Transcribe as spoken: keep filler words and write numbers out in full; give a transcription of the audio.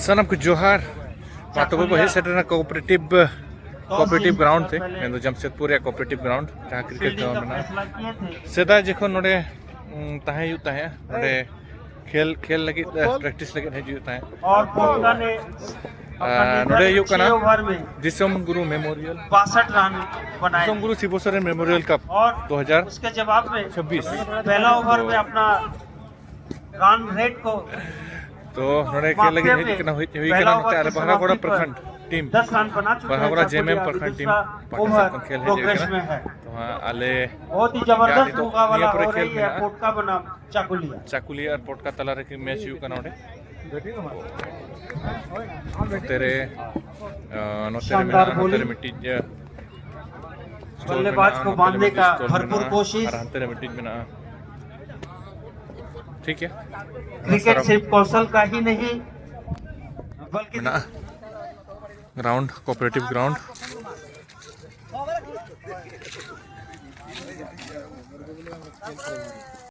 ᱥᱟᱱᱟᱢ ᱠᱚ ᱡᱚᱦᱟᱨ᱾ ᱢᱟ ᱛᱚᱵᱮ ᱵᱚ ᱦᱮᱡ ᱥᱮᱴᱮᱨ ᱮᱱᱟ ᱠᱳᱚᱯᱟᱨᱮᱴᱤᱵᱷ, ᱠᱳᱚᱯᱟᱨᱮᱴᱤᱵᱷ ᱜᱨᱟᱣᱩᱱᱰ ᱛᱮ, ᱢᱮᱱᱫᱚ ᱡᱟᱢᱥᱮᱫᱽᱯᱩᱨ ᱨᱮᱭᱟᱜ ᱠᱳᱚᱯᱟᱨᱮᱴᱤᱵᱷ ᱜᱨᱟᱣᱩᱱᱰ, ᱡᱟᱦᱟᱸ ᱠᱨᱤᱠᱮᱴ ᱜᱨᱟᱣᱩᱱᱰ ᱢᱮᱱᱟᱜᱼᱟ᱾ ᱥᱮᱫᱟᱭ ᱡᱚᱠᱷᱚᱱ ᱱᱚᱰᱮ, ᱩᱸ, ᱛᱟᱦᱮᱸ ᱦᱩᱭᱩᱜ ᱛᱟᱦᱮᱸᱜᱼᱟ, ᱱᱚᱰᱮ ᱠᱷᱮᱞ, ᱠᱷᱮᱞ ᱞᱟᱹᱜᱤᱫ, ᱯᱨᱮᱠᱴᱤᱥ ᱞᱟᱹᱜᱤᱫ ᱦᱤᱡᱩᱜ ᱦᱩᱭᱩᱜ ᱛᱟᱦᱮᱸᱫ᱾ ᱟᱨ ᱱᱚᱰᱮ ᱦᱩᱭᱩᱜ ᱠᱟᱱᱟ ᱫᱤᱥᱚᱢ ᱜᱩᱨᱩ ᱢᱮᱢᱳᱨᱤᱭᱟᱞ᱾ ᱫᱤᱥᱚᱢ ᱜᱩᱨᱩ ᱥᱤᱵᱚ ᱥᱚᱨᱮᱱ ᱢᱮᱢᱳᱨᱤᱭᱟᱞ ᱠᱟᱯ ᱫᱩ ᱦᱟᱡᱟᱨ ᱪᱷᱟᱵᱵᱤᱥ᱾ ᱯᱮᱦᱞᱟ ᱳᱵᱷᱟᱨ ᱢᱮ ᱟᱯᱱᱟ ᱨᱟᱱ ᱨᱮᱴ ᱠᱚ ᱛᱚ ᱱᱚᱰᱮ ᱠᱷᱮᱞ ᱞᱟᱹᱜᱤᱫ ᱦᱮᱡ ᱠᱟᱱᱟ, ᱦᱮᱡ ᱦᱩᱭ ᱠᱟᱱᱟ ᱱᱚᱛᱮ ᱟᱞᱮ ᱵᱟᱦᱟᱜᱚᱲᱟ ᱯᱨᱚᱠᱷᱚᱸᱰ ᱴᱤᱢ, ᱵᱟᱦᱟᱜᱚᱲᱟ ᱡᱮ ᱮᱢ ᱮᱢ ᱯᱨᱚᱠᱷᱚᱸᱰ ᱴᱤᱢ ᱯᱟᱦᱴᱟ ᱥᱮᱫ ᱠᱷᱚᱱ ᱠᱷᱮᱞ ᱦᱮᱡ ᱦᱩᱭ ᱠᱟᱱᱟ᱾ ᱛᱚ ᱦᱟᱸᱜ ᱟᱞᱮ ᱱᱤᱛᱚᱜ ᱱᱤᱭᱟᱹ ᱯᱚᱨᱮ ᱠᱷᱮᱞ ᱢᱮᱱᱟᱜᱼᱟ᱾ ᱪᱟᱠᱩᱞᱤᱭᱟ ᱟᱨ ᱯᱚᱴᱠᱟ ᱛᱟᱞᱟ ᱨᱮ ᱢᱮᱪ ᱦᱩᱭᱩᱜ ᱠᱟᱱᱟ ᱚᱸᱰᱮ᱾ ᱱᱚᱛᱮ ᱨᱮ, ᱟᱸ, ᱱᱚᱛᱮ ᱨᱮ ᱢᱮᱱᱟᱜᱼᱟ, ᱱᱚᱛᱮ ᱨᱮ ᱢᱤᱫᱴᱤᱡ, ᱟᱸ, stall ᱢᱮᱱᱟᱜᱼᱟ, ᱱᱚᱛᱮ ᱨᱮ ᱢᱤᱫᱴᱤᱡ stall ᱢᱮᱱᱟᱜᱼᱟ, ᱟᱨ ᱦᱟᱱᱛᱮ ᱨᱮ ᱢᱤᱫᱴᱤᱡ ᱢᱮᱱᱟᱜᱼᱟ᱾ ᱴᱷᱤᱠ ᱜᱮᱭᱟ᱾ ᱠᱨᱤᱠᱮᱴ ᱥᱤᱨᱯ ᱠᱚᱣᱥᱚᱞ ᱠᱟ ᱦᱤ ᱱᱟᱦᱤ, ᱵᱚᱞᱠᱤ ᱢᱮᱱᱟᱜᱼᱟ ᱜᱨᱟᱣᱩᱱᱰ, ᱠᱳᱚᱯᱟᱨᱮᱴᱤᱵᱷ ᱜᱨᱟᱣᱩᱱᱰ᱾